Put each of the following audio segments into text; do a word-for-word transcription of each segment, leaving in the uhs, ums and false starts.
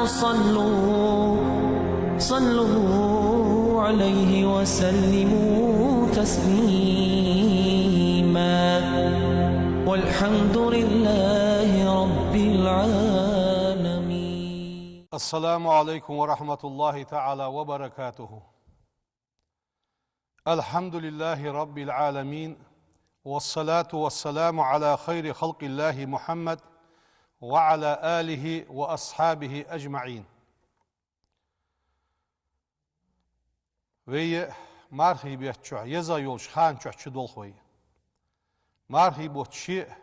صلوا، صلوا عليه وسلموا تسليما. والحمد لله رب العالمين. السلام عليكم ورحمة الله تعالى وبركاته. الحمد لله رب العالمين، والصلاة والسلام على خير خلق الله محمد وعلى آله وأصحابه أجمعين. Вай мархий бетта чухь, еза йолча хана чухь чудолх вай. Мархий бутт ше а,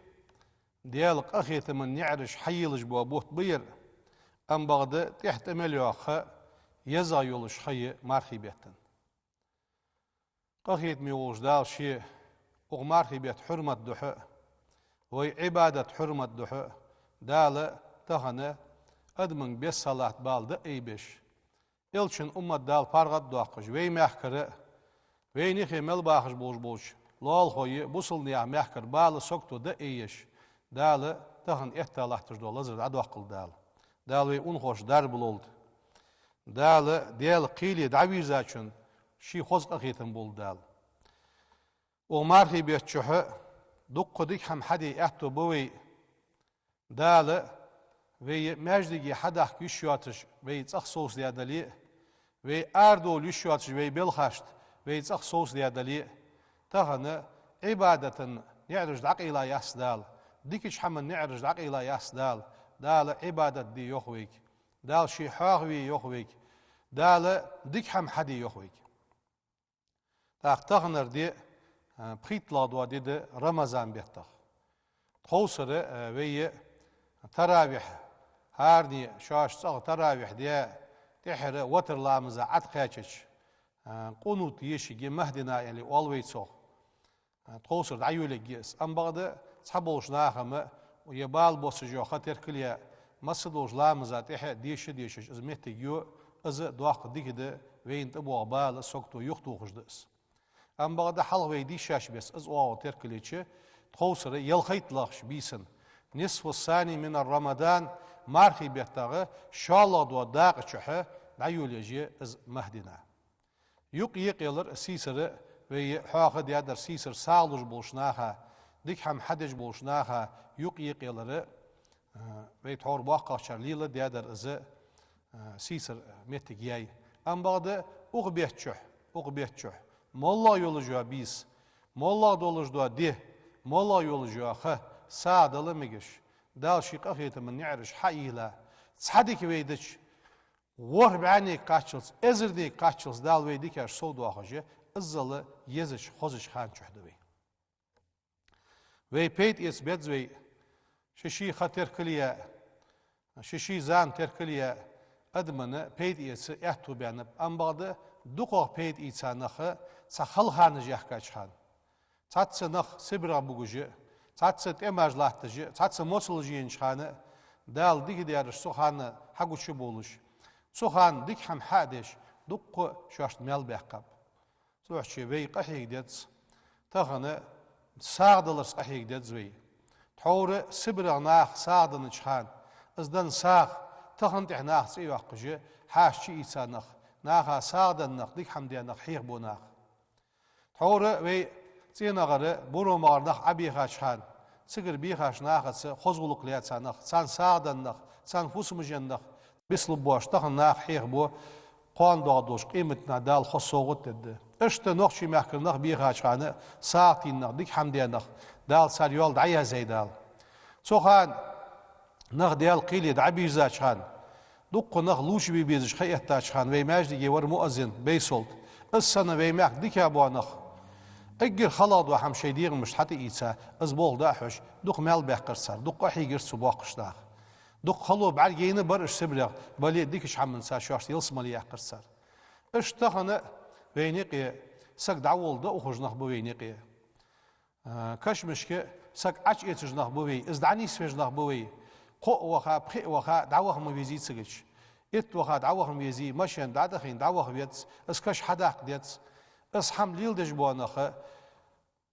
Даьла къахетама наӀараш хьаелаш бола бутт ба ер, амма бакъда тӀехьа тӀа мел йоагӀа ха еза йолаш ха я мархий бетта. Къахетаме волча Дала ше укх мархий бетта хьурмат духьа а, вай Ӏибадат хьурмат духьа а, Дала тахан адамашта бесса латта бала дӀаайбеш, Элчан уммат Дала паргӀата доаккхаш, вай мехкара а, вайна юхе мел бахаш болаш болча лоалахой а, бусалба наьха мехкара бала, сагото дӀаайеш, Дала тахан этта латташ дола лазар дӀадоаккхалда Дала. Дала вай унахошта дарба лолда. Дала, Даьла кхеле дӀавийрзачунна ший хоза къахетам болба Дала. Укх мархий бетта чухь дуккха дика хӀама хьаде аьттув ба вай. Дала вай маьждиге хьадахка йиш йоацаш вай цӀагӀа совцадаь дале а, вай арадовла йиш йоацаш вай белхашта вай цӀагӀа совцадаь дале а, тахан Ӏибадата наӀараш дӀакъайла яц Дала, дикача хӀаман наӀараш дӀакъайла яц Дала. Дала Ӏибадат де йоах вайга. Дала ше хьоахаве йоах вайга. Дала дика хӀама хьаде йоах вайга. ТӀаккха таханара ди, а, пхийтталагӀа дола ди да Рамазан беттах. Тховсара, а, вай таравихь, хӀаране шоаш цӀагӀа таравихь даь, тӀехьара ватар ламаза Ӏаткхаьчача, а, къунут ешаргья, «Махьдина» аьле оал вай цох. А, тховсара дӀайолаергья из. Амма бакъда цхьаболча наха-м е бала боссаш йола ха теркал яь, масса долча ламаза тӀехьа деша а дешаш из моттиг ю, из доккха дика да, вайна тӀабоагӀа бала, сагото юхатохаш да из. Амма бакъда хьалха вай дийшача беса из оагӀув теркал еча, тховсара ялхайтталагӀча бийсан, нисфу ссани мин рамадан, мархий беттагӀа шоллагӀа дола дакъа чухь дӀайолаеш я из «Махьдина». Юкъ екъаялар сийсара, вай хьоахадаьдар сийсара сагӀа луш болча наха, дика хӀама хьадеш болча наха юкъ екъаялар, а, вай тхьовра боккхагӀчар леладаьдар из, а, сийсара моттиг яьй. Амма бакъда укх бетта чухь, укх бетта чухь, моллагӀа йолаш йола бийса, моллагӀа долаш дола ди, моллагӀа йолаш йола ха сагӀа дала мегаш, Дала ший къахетама наӀараш хьаийла, цхьа дика вай дича, ворхӀ бӀаьннега кхаччалца, эзарнега кхаччалца Дала вай дикаш совдоахаш я, иззал езача, хозача хана чухь да вай. Вай пайда эца беза вай, ший-ший ха теркал яь, ший-ший зама теркал яь, адамашта пайда эца аьттув баьннаб, амма бакъда дукхагӀа пайда ийца нах цхьа хала ханаш яьхкача хана. Цхьацца нах СибрегӀа бугаш а, цхьацца тӀемаш латташ а, цхьацца моцалаш енача хана а, Дала дика даьраш цу хана хьагуча а болаш, цу хана дика хӀама хьа а деш, дуккха шоашта маьл баьккхаб. Цудухьа вай къахьега деза, тахан сагӀа даларца къахьега деза вай. Тхьовра СибрегӀа наха сагӀа деннача хана, из денна сагӀа тахан тӀехьа наха цӀи йоаккхаш а, хьаьша чуийца нах, наха сагӀа денна нах, дика хӀама даь нах, хьехабу нах. Тхьовра вай ЦӀенагара, БуромагӀара нах Ӏобехача хана, цигара бехача нахаца хоза гӀулакх лаьца нах, царна сагӀа денна нах, царна фусамаш енна нах, бицлургбоацаш тахан наха хьехабу, кхоана доагӀа долча къематдийнахьа Дала хоза совгӀат дергда. Иштта нохчий мехкара нах бехача хана сагӀа тийна нах, дика хӀама даь нах, Дала цар йоал дӀаязъяьй Дала. Цу хана нах Даьла кхеле дӀабийрзача хана, дуккха нах лувчабе безаш ха эттача хана вай маьждиге вар муаззин Байсолт. Из санна вай мехка дика бола нах, эггара халагӀа дола хӀама шоай дегӀамашта хьатӀаийца, из болх дӀахьош, дукха маьл баьккхар цар, дукха къахьийгар цу боккхача наха. Дукха хало бӀаргаяйна бар уж СибрегӀа, бале а дикача хӀаманца шоашта ялсмале яьккхар цар. Иштта тахан а вайна юкъе саг дӀаволла даухаш нах ба вайна юкъе. А, кашамашка саг Ӏочуэцаш нах ба вай, из дӀанийсвеш нах ба вай. Кхоъ ваха, пхиъ ваха, дӀаваха ма везий цигача. Итт ваха, дӀаваха ма везий, машен дӀатӀахийна, дӀаваха веза, из каша хьадаккха деза. Из хӀама леладеш бола нах,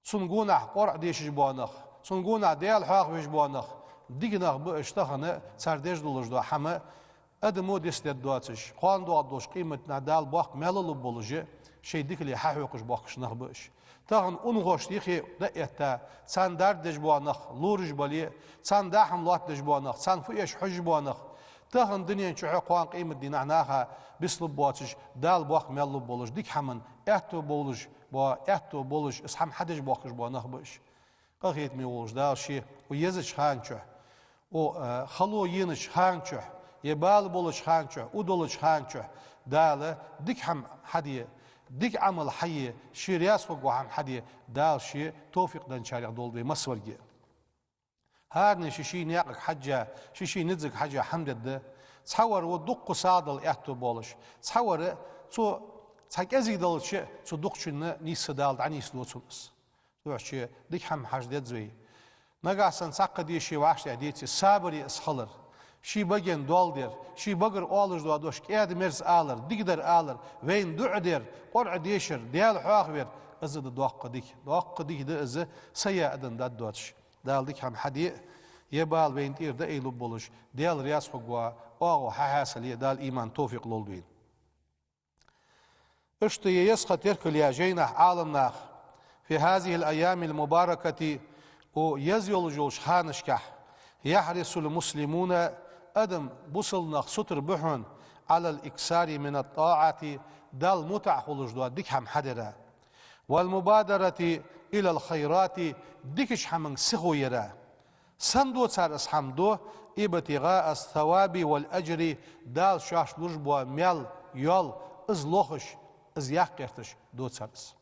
цун гонахьа КъорӀа дешаш бола нах, цун гонахьа Даьла хьоахавеш бола нах, дика нах ба уж тахан, цар деш долаш дола хӀама Адамо дицдергдоацаш, кхоана доагӀаргдолча къематдийнахьа Дала боккха маьл лургболаш, шоай дикале хьахьокхаш боахкаш нах ба уж. Тахан унахошта юхе дӀа а этта, царна дарба деш бола нах лораш бале, царна даа хӀама лоаттадеш бола нах, царна фу эш хьожаш бола нах, тахан дунен чухьа, кхоана къематдийнахьа наха бицлургбоацаш, Дала боккха маьл лургболаш, дика хӀаман аьттув болаш бола, аьттув болаш, из хӀама хьадеш боахкаш бола нах ба уж. Къахетаме волча Дала Ше укх езача хана чухь, укх, э, хало енача хана чухь, е бала болча хана чухь, у долча хана чухь Дала дика хӀама хьаде, дика Ӏамал хьае, Ше раьза хургвола хӀама хьаде Дала Ше товфикъ денначарех долда вай массаварга. ХӀаране ший-ший наькъага хьежжа, ший-ший низага хьежжа хӀама дергда. Цхьавар ва дукха сагӀа дала аьттув болаш, цхьавар цо цхьа кӀезига далча а, цу дукхачунна нийсса Дала дӀанийсдолда цунна из. Цудухьа дика хӀама хьажа деза вай. Нагахьа санна цхьаккха ди ший вӀаштӀехьа деце, сабаре из хилар. Ший баген доал дар, ший багара оалаш дола дош кӀаьда-мерза алар, дикадар алар, вайна дуӀа дар, Къуръан дешар, Даьла хьоахавар, из да доккха дика. Доккха дика да из, са яа адам даргдоацаш. Дала дика хӀама хьаде, е бала вайна тӀера дӀаайбергболаш, Даьла раьза хургвола оагӀув хьахьаьсале, Дала иман, товфикъ лолда вайна. Иштта е еза-кхо теркал яь жайнаш Ӏаламнаха: في هذه الأيام المباركة, укх еза йолаш йолча ханашка, يحرص المسلمون, адам, бусалба нах сутара ба хьона, على الإكثار من الطاعة, Далла мутӀахьа хулаш дола дика хӀама хьадара, والمبادرة إلى الخيرات, дикача хӀаманга сихо яра. Сенна ду цар из хӀама? ابتغاء الثواب والأجر, Дала шоашта луш бола маьл, йоал, из лохаш, из яккха гӀерташ ду цар из.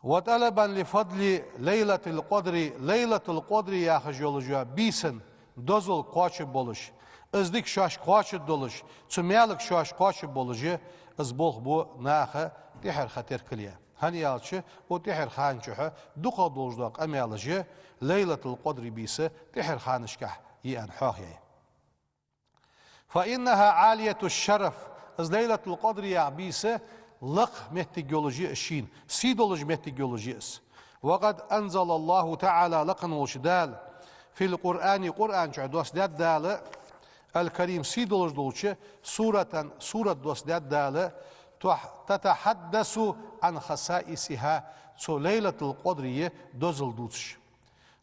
وطلبا لفضل ليلة القدر, Лайлатул-Къадр яхаш йолаш йола бийсан дозал кхоачаргболаш, из дика шоашка кхоачаргдолаш, цу маьлага шоаш кхоачаргболаш, из болх бу наха тӀехьара ха теркал яь. ХӀана аьлча, укх тӀехьара хана чухь дукхагӀа долаш дола къамаьлаш Лайлатул-Къадр бийса тӀехьара ханашка я аьнна хьоахаяьй. فإنها عالية الشرف, из Лайлатул-Къадр яха бийса лакха моттиг йолаш я из шийна, сий долаш моттиг йолаш я из. وقد أنزل الله تعالى, лакха волча Дала, في القرآن, Къуръан чу доссадаьд Дала, الكريم, сий долаш долча, سورة, сурат доссадаьд Дала, تح-, تتحدث عن خصائصها, цу Лайлатул-Къадра дозал дувцаш.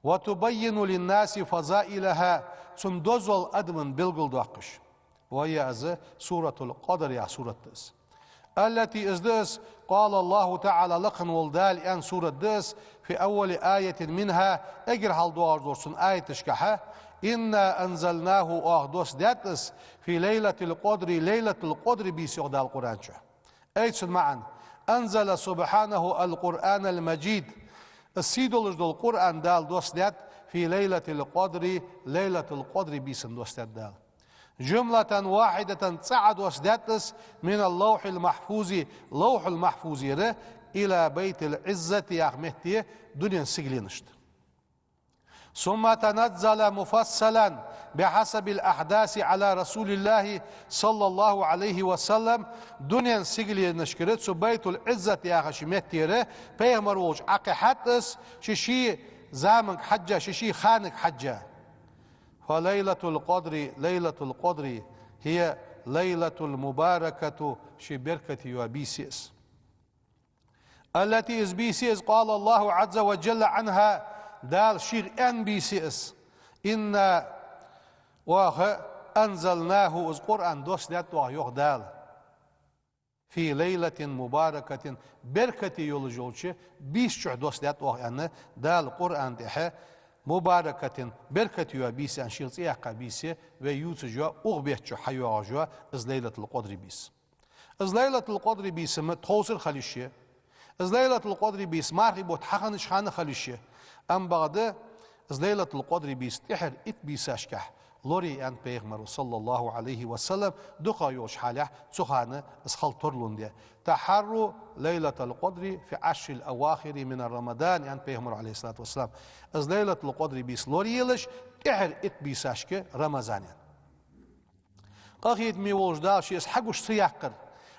وتبين للناس فضائلها, цун дозал адамашта белгалдоаккхаш. وهي, из Суратул-Къадр яха сурат да из. التي, из да из, قال الله تعالى, лакха волча Дала аьнна сурат да из, في أول آية منها, эггара хьалха доагӀаш долча цун аяташка: إنا أنزلناه, оаха доссадаьд из, في ليلة القدر, Лайлатул-Къадра бийса, йоах Дала Къуръан чу. أي, цун маӀан: أنزل سبحانه القرآن المجيد, из сий долаш дола Къуръан Дала доссадаьд, في ليلة القدر, Лайлатул-Къадра бийсан доссадаьд Дала. جملة واحدة, цкъа а доссадаьд из, من اللوح المحفوظ, Лавхьул-Махьфузера, إلى بيت العزة яха метте, дунен сигаленашта. ثم تنزل مفصلا بحسب الأحداث على رسول الله صلى الله عليه وسلم, дунен сигаленашкара цу Байтул-Ӏиззат яхача меттера пайхамар волча Ӏокхихьад из, ший-ший заманга хьежжа, ший-ший ханага хьежжа. فليلة القدر, Лайлатул-Къадра, هي ليلة مباركة, ше беркате йола бийса я из. التي, из бийса я из, قال الله عز وجل عنها, Дала шийх аьнна бийса я из: إنا, оаха, أنزلناه, из Къуръан доссадаьд оаха, йоах Дала, في ليلة مباركة, беркате йолаш йолча бийса чу доссадаьд оаха, аьнна, Дала Къуръан тӀа, مباركة, беркате йола бийса аьнна, шийх цӀи яьккха бийса я, вай ювцаш йола, укх бетта чу хьайоагӀаш йола из Лайлатул-Къадра бийса. Из Лайлатул-Къадра бийса ма тховсара хила йиш я. Из Лайлатул-Къадра бийса мархий бутт хьахиннача хана хила йиш я. Амма бакъда, из Лайлатул-Къадра бийса тӀехьара итт бийсашка лорае, аьннад пайхамара, صلى الله عليه وسلم, дукхагӀа йолча хьале, цу хана из хила тарлондаь. تحروا ليلة القدر في العشر الأواخر من رمضان, аьннад пайхамара, عليه الصلاة والسلام. Из Лайлатул-Къадра бийса лораелаш тӀехьара итт бийсашка Рамазана. Къахетаме волча Дала Ше из хьагуш ца яьккхар,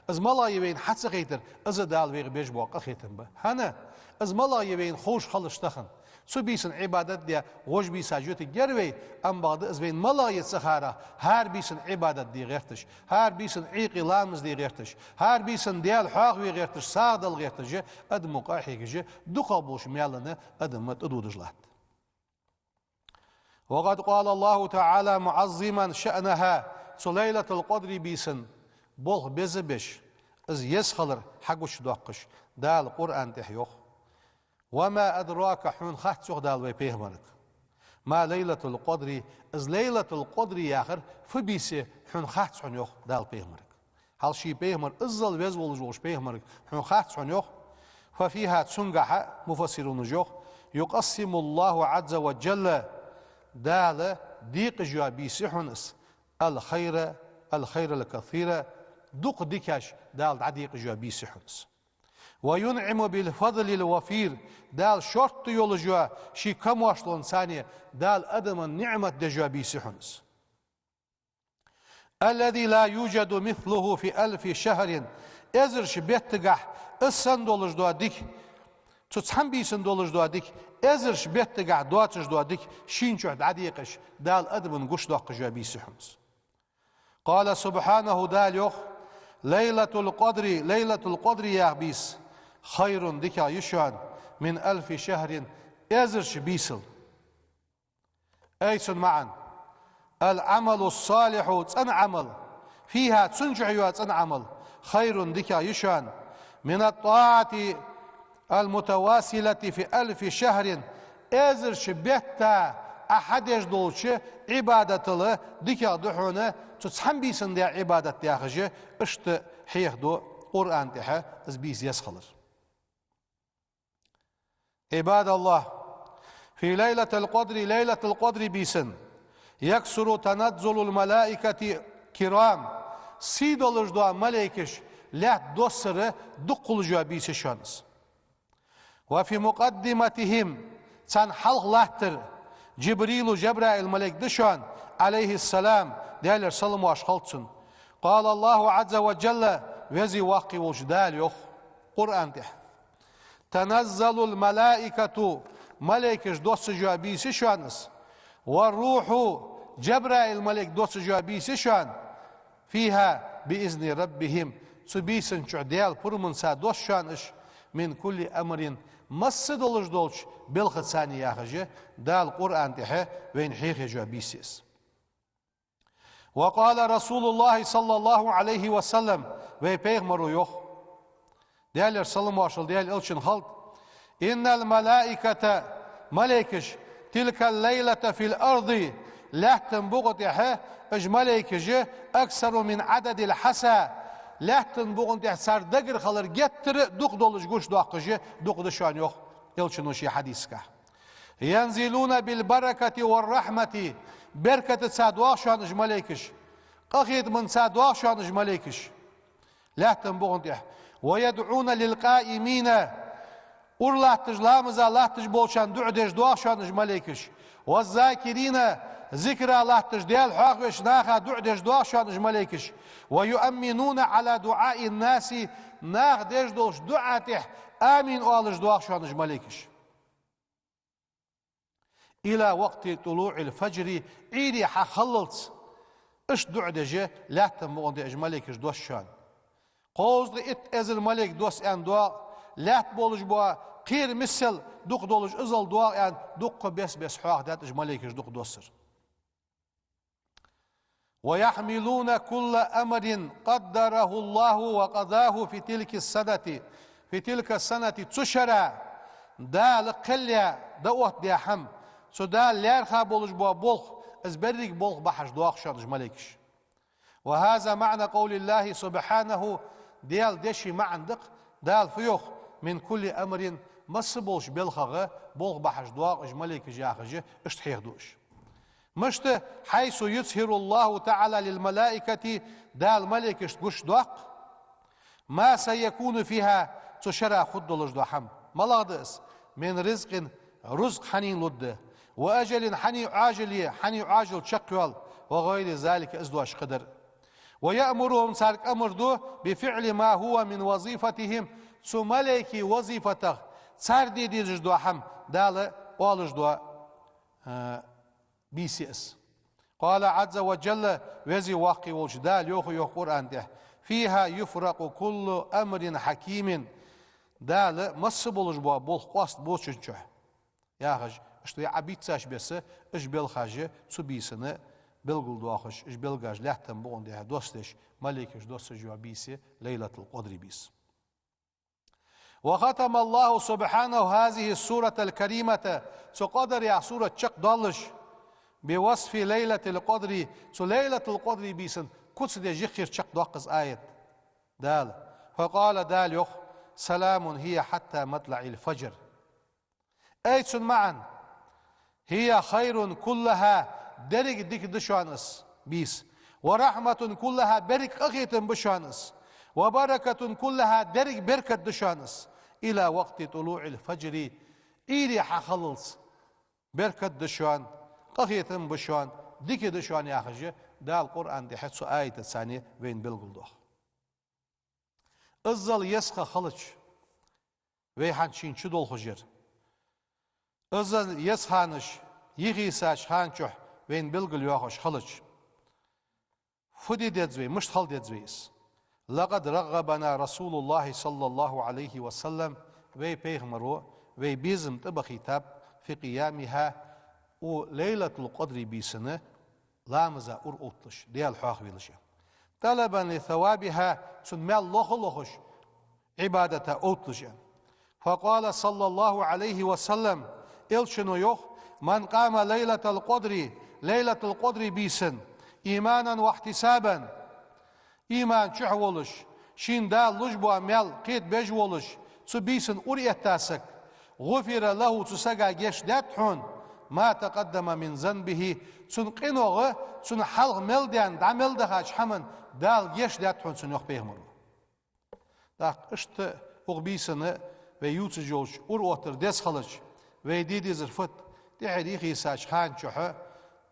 из малагӀа я вайна хьа ца хайтар, из Дала вайх беш бола къахетам ба. ХӀана? Из малагӀа я вайна ховш хилча тахан, Цу бийсан Ӏибадат де, гӀож бийса жуьтиг гервей, амма бакъда из вайна малагӀа я ца хара, хӀара бийсан Ӏибадат де гӀерташ, хӀара бийсан Ӏийкъи ламаз де гӀерташ, хӀара бийсан Даьла хьоахаве гӀерташ, сагӀа дала гӀерташ, адамо къахьегаш, дукхагӀа болча маьлана адам тӀадодаш латт. وقد قال الله تعالى معظما شأنها, цу Лайлатул-Къадри бийсан болх беза беш, из еза хилар хьагучадоаккхаш, Дала Къуръан тӀа йоах: وما أدراك, хьона хац, йоах Дала вай пайхамарга, ما ليلة القدر, из Лайлатул-Къадри яхар фу бийса я, хьона хац хьона, йоах Дала пайхамарга. Хьал ший пайхамар, иззал веза волаш волча пайхамарга хьона хац хьона, йоах. ففيها, цунгахьа, муфассирунаша йоах, يقسم الله عز وجل, Дала декъаш йола бийса я хьона из, الخير، الخير الكثير, дукха дикаш Дала дӀадекъаш йола бийса я хьона из. وينعم بالفضل الوفير, Дала шортта йолаш йола ший камоаршалонца Дала адамашта ниӀмат деш йола бийса я хьона из. الذي لا يوجد مثله في ألف شهر, эзарча беттагахь из санна долаш дола дика, цу цхьан бийсан долаш дола дика, эзарча беттагахь доацаш дола дика шийна чу дӀадекъаш, Дала адамашта гучадоаккхаш йола бийса я хьона из. قال سبحانه, Дала йоах: ليلة القدر, Лайлатул-Къадри яха бийса, خير, дикагӀа я шоана, من ألف شهر, эзарча бийсал. أي, цун маӀан: العمل الصالح, цӀена Ӏамал, فيها, цун чу йола цӀена Ӏамал, خير, дикагӀа я шоана, من الطاعة المتواصلة في ألف شهر, эзарча бетта Ӏа хьадеш долча Ӏибадатал дикагӀа да хьона цу цхьан бийсан даь Ӏибадат, яхаш, иштта хьехаду Къуръан тӀа из бийса еза хилар. عباد الله، في ليلة القدر, Лайлатул-Къадри бийсан, يكثر تنزل الملائكة الكرام, сий долаш дола малейкаш лаьтта доссар дукха хулаш йола бийса я шоана из. وفي مقدمتهم, царна хьалха латтар, جبريل, Жабраил малейк да шоана, عليه السلام, Даьлера салам-моаршал хилда цунна. قال الله عز وجل, Веза-Воккха волча Дала йоах Къуръан тӀа: تنزل الملائكة, малейкаш доссаш йола бийса я шоана из, والروح, Жабраил малейк доссаш йола бийса я шоана, فيها بإذن ربهم, цу бийсан чу Даьла пурманца досс шоана уж, من كل أمر, масса долаш долча белхаца, яхаш, Дала Къуръан тӀа вайна хьехаеш йола бийса я из. وقال رسول الله صلى الله عليه وسلم, вай пайхамара йоах, Даьлера салам-моаршал Даьла элчанна хилда: إن الملائكة, малейкаш, تلك الليلة في الأرض, лаьттан букъа тӀа уж малейкаш, أكثر من عدد الحصى, лаьттан букъа тӀа цар дагара хилар геттара дукха долаш гучадоаккхаш дукха да шоана, йоах элчано ший хьадисагахь. ينزلون بالبركة والرحمة, беркатаца доагӀа шоана уж малейкаш, къахетамца доагӀа шоана уж малейкаш лаьттан букъа тӀа. ويدعون للقائمين, ура латташ, ламаза латташ болчарна дуӀа деш доагӀа шоана уж малейкаш. والذاكرين, зикара латташ, Даьла хьоахавеш наха дуӀа деш доагӀа шоана уж малейкаш. ويؤمنون على دعاء الناس, наха деш долча дуӀа тӀа амин оалаш доагӀа шоана уж малейкаш. إلى وقت طلوع الفجر, Ӏуйре хьахиллалца иштта дуӀа деш лаьттан букъа тӀа уж малейкаш доссаш шоана. Кхузткъеи итт эзар малейк досс аьнна доагӀа, лаьтта болаш бола кхера миссел дукха долаш иззал доагӀа аьнна, дукха бес-бес хьоахадаьд уж малейкаш дукха доссар. ويحملون كل أمر قدره الله وقضاه في تلك السنة، في تلك السنة, цу шера Дала кхел яь, дӀаоттадаь хӀама, цу Дала лаьрхӀа болаш бола болх, из беррига болх бахьаш доагӀа шоана уж малейкаш. وهذا معنى قول الله سبحانه, Даьла дешай маӀан да-кх, Дала фу йоах: من كل أمر, масса болча белхагӀа болх бахьаш доагӀа уж малейкаш, яхаш, иштта хьехаду уж. Мишта? حيث يظهر الله تعالى للملائكة, Дала малейкашта гучадоаккх, ما سيكون فيها, цу шера хургдолаш дола хӀама. МалагӀа да из? من رزق, рузкъа хьанна лургда, وأجل, хьанна Ӏоажал я, хьанна Ӏоажал чакхйоал, وغير ذلك, из дош кхыдар. ويأمرهم, царга амар ду, بفعل ما هو من وظيفتهم, цу малейкий вазифатах цар де дезаш дола хӀама Дала оалаш дола, а, бийса я из. قال عز وجل, Веза-Воккха волча Дала йоах, йоах Къуръан тӀа: فيها يفرق كل أمر حكيم. Дала масса болаш бола болх къоастабу цун чу. Яхаш, иштта вай Ӏа бийцача беса, уж белхаш цу бийсан белгалдоахаш, уж белгаш лаьттан букъа тӀа доссадеш, малейкаш доссаш йола бийса я Лайлатул-Къадри бийса. وختم الله سبحانه هذه السورة الكريمة, цу Къадр яха сурат чакхдоалаш, بوصف ليلة القدر, цу Лайлатул-Къадри бийсан куц деш йиххира чакхдоаккх из аят Дала. فقال, Дала йоах: سلام هي حتى مطلع الفجر. Ай цун маӀан: هي خير كلها, деррига дика да шоана из бийса, ورحمة كلها, беррига къахетам ба шоана из, وبركة كلها, деррига беркат да шоана из, إلى وقت طلوع الفجر, Ӏуйре хьахиллалца беркат да шоана, къахетам ба шоана, дика да шоана, яхаш, Дала Къуръан тӀа цу аятаца вайна белгалдоах. Иззал еза ха хилча, вай хӀанз шийна чудолхаш яр. Иззал еза ханаш йихийсача хана чухь вайна белгалйоахаш хилча, фу де деза вай, мишта хила деза вай из? لقد رغبنا رسول الله صلى الله عليه وسلم, вай пайхамаро вай безам тӀабахийтаб, في قيامها, укх Лайлатул-Къадри бийсан ламаза ура отталуш, Даьла хьоахавелаш. طلبا لثوابها, цун маьл лоха а лохаш, Ӏибадата отталуш. فقال صلى الله عليه وسلم, Элчано йоах: من قام ليلة القدر, Лайлатул-Къадри бийсан, إيمانا واحتسابا, иман чухь волаш, шийна Дала луш бола маьл кхетабеш волаш, цу бийсан ура этта саг, غفر له, цу сага гешт даьд хьона, ما تقدم من ذنبه, цун къинойх, цунна хьалха мел даьнна, дӀа мел дахача хӀаман Дала гешт даьд хьона цунна, йоах пайхамаро. ТӀаккха иштта укх бийсан вай ювцаш йолча ура оттар деза хилча, вай де дезар фуд? ТӀехьара йихийсача хана чухь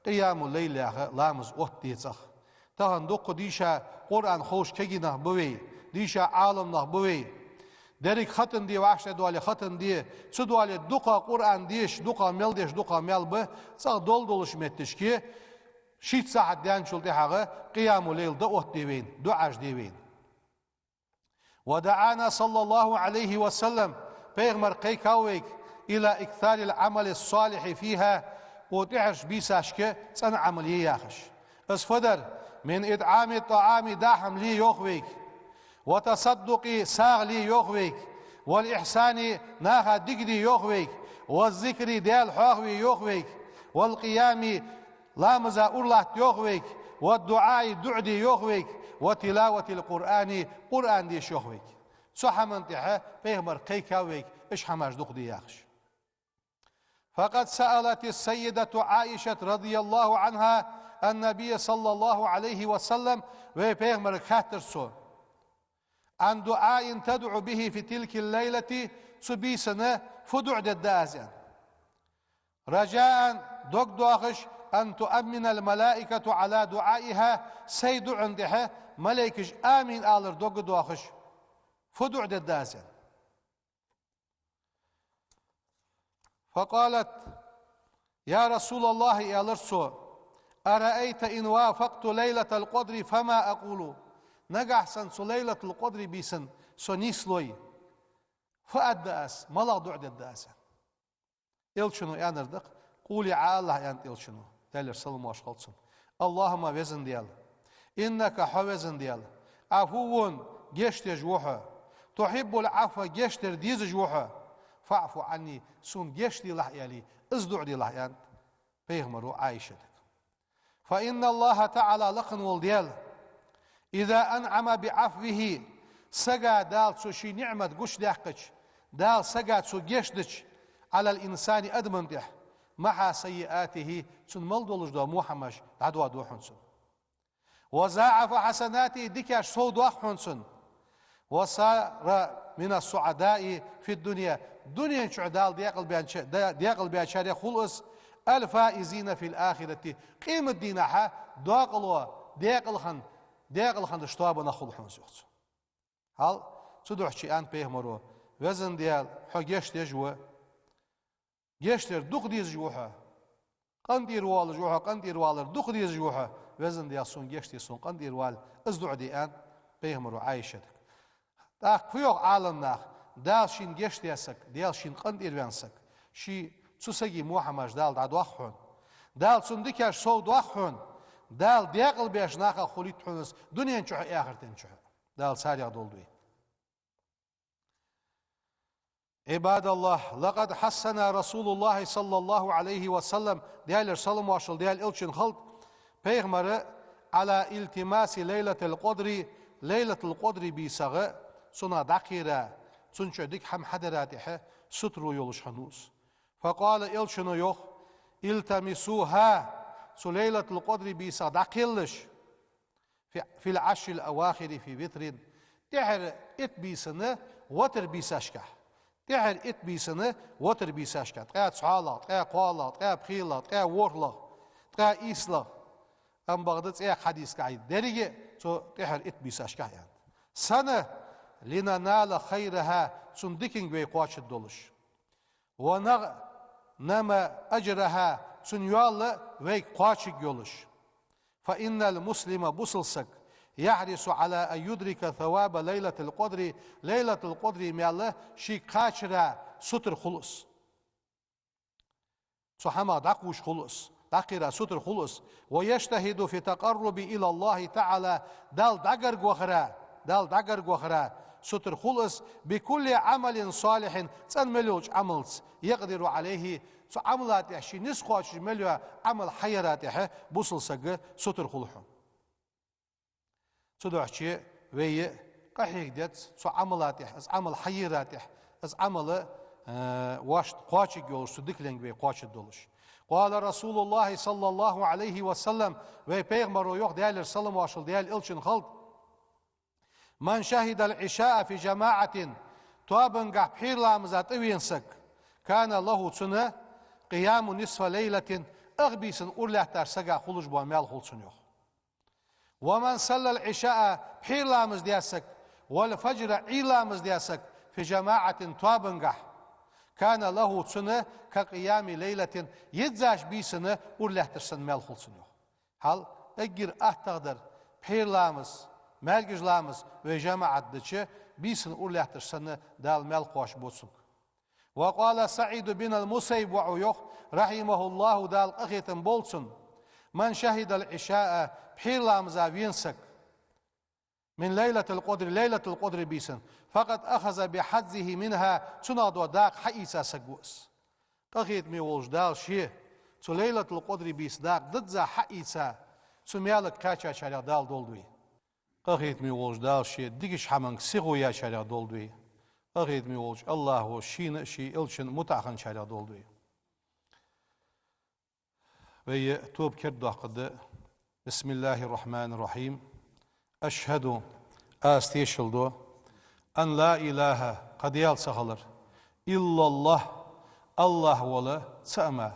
къиямул-лайл яха ламаз оттаде цӀагӀа. Тахан дукха дийша Къуръан ховш кагий нах ба вай, дийша Ӏаламнах ба вай. Деррига хатам де вӀаштӀехьадоале хатам де, ца доале дукха Къуръан деш, дукха мел деш, дукха мел ба, цӀагӀа дола долча метташка шийтта сахьат даьнначул тӀехьагӀа къиямул-лайл дӀаоттаде вайна, дуӀаш де вайна. ودعانا صلى الله عليه وسلم, пайхамар кхайкав вайга, إلى إكثار العمل الصالح فيها, укх тӀехьарча бийсашка цӀена Ӏамал е яхаш. Из фу дар? من إطعام الطعام, даа хӀама ле йоах вайга, والتصدق, сагӀа ле йоах вайга, والإحسان, наха дика де йоах вайга, والذكر, Даьла хьоахаве йоах вайга, والقيام, ламаза ура латта йоах вайга, والدعاء, дуӀа де йоах вайга, وتلاوة القرآن, Къуръан деша йоах вайга. Цу хӀаман тӀехьа пайхамар кхайкав вайга, уж хӀамаш дукха де яхаш. فقد سألت السيدة عائشة رضي الله عنها النبي صلى الله عليه وسلم, вай пайхамарга хаьттар цо: عن دعاء تدعو به في تلك الليلة, цу бийсан фу дуӀа дергда аз, аьнна. رجاء, дог доахаш, أن تؤمن الملائكة على دعائها, сай дуӀан тӀехьа малейкаш амин алар дог доахаш, фу дуӀа дергда аз, аьнна. فقالت: يا رسول الله, аьлар цо, أرأيت إن وافقت ليلة القدر فما أقول؟ Нагахь санна цу Лайлатул-Къадри бийсан со нийслой, фу аргда аз, малагӀа дуӀа дергда аз? Элчано аьннар да-кх: قولي, Ӏа алалахь, аьннад Элчано, Даьлера салам-моаршал хилда цунна: اللهم, Веза Даьла, إنك, хьо, Веза Даьла, عفو, гешт деш ва хьо, تحب العفو, гешт дар дезаш ва хьо, فاعف عني, сона гешт делахь, аьле, из дуӀа делахь, аьннад пайхамаро Ӏайшатага. فإن الله تعالى, лакха вола Даьла, إذا أنعم بعفوه, сага Дала цо ший ниӀмат гучадаьккхача, Дала сага цо гешт дича, على الإنسان, адаман тӀехьа, محا سيئاته, цунна мел долаш дола во хӀамаш дӀадоаду хьона цунна. وضاعف حسناته, дикаш совдоаккх хьона цунна. وصار من السعداء في الدنيا, дунен чухь Дала декъалбаьнча-, да-, декъалбаьчарех хул из, الفائزين في الآخرة, къематдийнахьа декъало, декъала хинна, декъала хиннача тоабанах хул хьона из, йоах цо. Хьал, цудухьа аьннад пайхамаро: Веза Даьла, хьо гешт деш ва, гешт дар дукха дезаш ва хьо, къинтӀера воалаш ва хьо, къинтӀера валар дукха дезаш ва хьо, Везан Даьла, сона гешт де, сона къинтӀера вала, из дуӀа де аьннад пайхамаро Ӏайшатага. ТӀаккха фу йоах Ӏаламнаха: Дала шийна гешт даь саг, Даьла шийна къинтӀера ваьнна саг, ший цу сага мо хӀамаш Дала дӀадоаккх хьона. Дала цун дикаш сов доаккх хьона. Дала декъала беш нахах хулийт хьона из дунен чухь а, ахарта чухь а. Дала царех долда вай. عباد الله، لقد حثنا رسول الله صلى الله عليه وسلم, Даьлера салам-моаршал Даьла Элчанна хилда, пайхамара, على التماس ليلة القدر, Лайлатул-Къадра бийсагӀа цунах дӀакхера, цун чу дика хӀама хьадара тӀехьа сутаро йолаш хиннав из. فقال, Элчано йоах: التمسوها, цу Лайлатул-Къадра бийсагӀа дӀакхелалаш, في، في العشر الأواخر في وتر, тӀехьара итт бийсан витр бийсашкахь. ТӀехьара итт бийсан витр бийсашкахь. Ткъаь цхьоалагӀа, ткъаь кхоалагӀа, ткъаь пхелагӀа, ткъаь ворхӀлагӀа, ткъаь ийслагӀа. Ам бакъда цхьаькха хьадисагахь деррига цу тӀехьара итт бийсашкахь аьннад. Сенна? لننال خيرها, цун диканга вай кхоачаргдолаш. ونغنم أجرها, цун йоал вайга кхоачаргйолаш. فإن المسلم, бусалба саг, يحرص على أن يدرك ثواب ليلة القدر, Лайлатул-Къадра маьл шийга кхачара сутара хул из. Цу хӀамах дӀакхувш хул из, дӀакхера сутара хул из. ويجتهد في التقرب إلى الله تعالى, Далла дӀагарга вахара, Далла дӀагарга вахара сутара хул из, بكل عمل صالح, цӀена мел йолча Ӏамалца, يقدر عليه, цу Ӏамала тӀехьа ший низ кхоачаш мел йола Ӏамал хьаяра тӀехьа бусалба сага сутара хул хьона. Цудухьа вай къахьега деза цу Ӏамала тӀехьа, из Ӏамал хьаяра тӀехьа, из Ӏамал, э, вайна кхоачаргйолаш, цу дикаленга вай кхоачаргдолаш. قال رسول الله صلى الله عليه وسلم, вай пайхамаро йоах, Даьлера салам-моаршал Даьла Элчанна хилда: من شهد العشاء في جماعة, тоабангахь пхьера ламаза тӀавена саг, كان له, цунна, قيام نصف ليلة, ах бийсан ура лаьттача сага хулаш бола маьл хул цунна, йоах. ومن صلى العشاء, пхьера ламаз даь саг, والفجر, Ӏуйра ламаз даь саг, في جماعة, тоабангахь, كان له, цунна, كقيام ليلة, йиззача бийсан ура лаьттача санна маьл хул цунна, йоах. Хьал, эггара аттагӀа дар, пхьера ламаз, маьркӀажа ламаз вай жамаӀат дича, бийсан ура лаьттача санна Дала маьл кхоачаргба цунга. وقال سعيد بن المسيب, воӀо йоах, رحمه الله, Дала къахетам болба цунна: من شهد العشاء, пхьера ламаза вена саг, من ليلة القدر, Лайлатул-Къадра бийсан, فقد أخذ بحظه منها, цунах дола дакъа хьаийца саг ва из. Къахетаме волча Дала ше цу Лайлатул-Къадра бийсан дакъа дизза хьаийца, цу маьлага кхаьчачарех Дала долда вай. Къахетаме волча Дала ше дикача хӀаманга сихо яьчарех долда вай. Къахетаме волча АллахӀа шийна а, ший Элчанна а мутӀахьа хинначарех долда вай. Вай тоба кердадоаккхаргда. بسم الله الرحمن الرحيم. أشهد, аз тешал ду, أن لا إله, кхы Даьла ца хилар, إلا الله, АллахӀ вола цаӀ мара.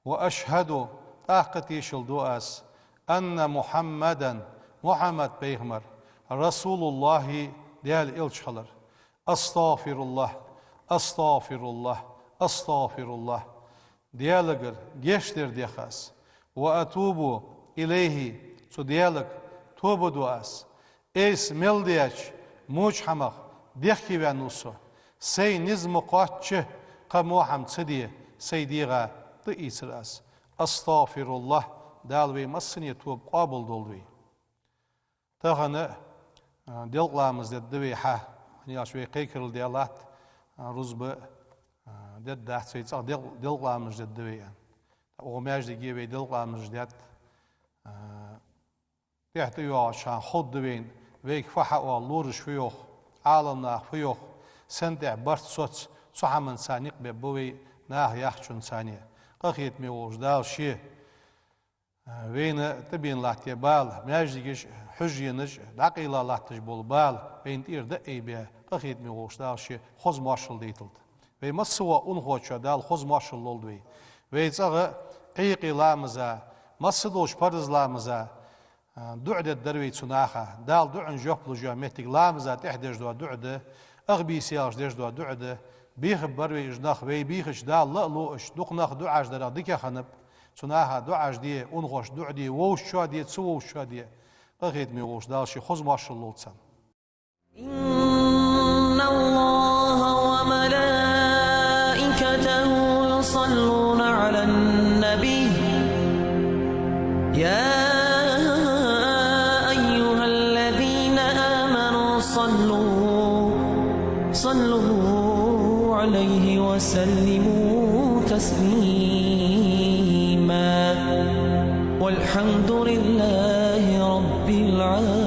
وأشهد, тӀаккха тешал ду аз, أن محمدا, Мухьаммад пайхамар, رسول الله, Даьла Элча хилар. أستغفر الله، أستغفر الله، أستغفر الله. Даьлагара гешт дар дех аз. وأتوب إليه, цу Даьлага тоба ду аз. Айса мел даьча воча хӀамах дехке ваьннав со. Сай низ ма кхоачча, кхы во хӀама ца де, сай дегӀа тӀаийцар аз. أستغفر الله, Дала вай массане тоба къоабал долда вай. Тахан, а, делкъа ламаз дергда вай хьа. ХӀана аьлча вай кхайкарал даь латт, а, рузба, а, дергдац вай, цӀагӀа дел-, делкъа ламаз дергда вай аьнна. ТӀаккха укх маьждиге вай делкъа ламаз детт, а, тӀехьа тӀайоагӀача хана ховргда вайна, вайга фу хьаоал, лораш фу йоах, Ӏаламнаха фу йоах, сенна тӀехьа барт соц, цу хӀаманца никъ бергба вай, наха яхачунца а. Къахетаме волча Дала ше вайна тӀабена латташ бола бала, маьждигаш, хьужаенаш дӀакъайла латташ бола бала вайна тӀера дӀа а айбе, къахетаме волча Дала ше хоза моаршал дайталда. Вай массавола унахочоа Дала хоза моаршал лолда вай. Вай цӀагӀа Ӏуйкъе ламаза, масса долча парз ламаза, а, дуӀа дергдар вай цу наха. Дала дуӀанна жоп луш йола моттиг ламаза тӀехьа деш дола дуӀа да, ах бийса яьлча деш дола дуӀа да. Бийха бар вай уж нах, вай бийхача Дала ла а лу уж, дукха нах дуӀаш дарах дика хиннаб. Цу наха дуӀаш де, унахошта дуӀа де, вовшашта де, ца вовшашта де. Къахетаме волча Дала ший хоза моаршал лолда царна. إن الله وملائكته يصلون على النبي. يا أيها الذين آمنوا صلوا، صلوا عليه وسلموا تسليما. والحمد لله رب العالمين.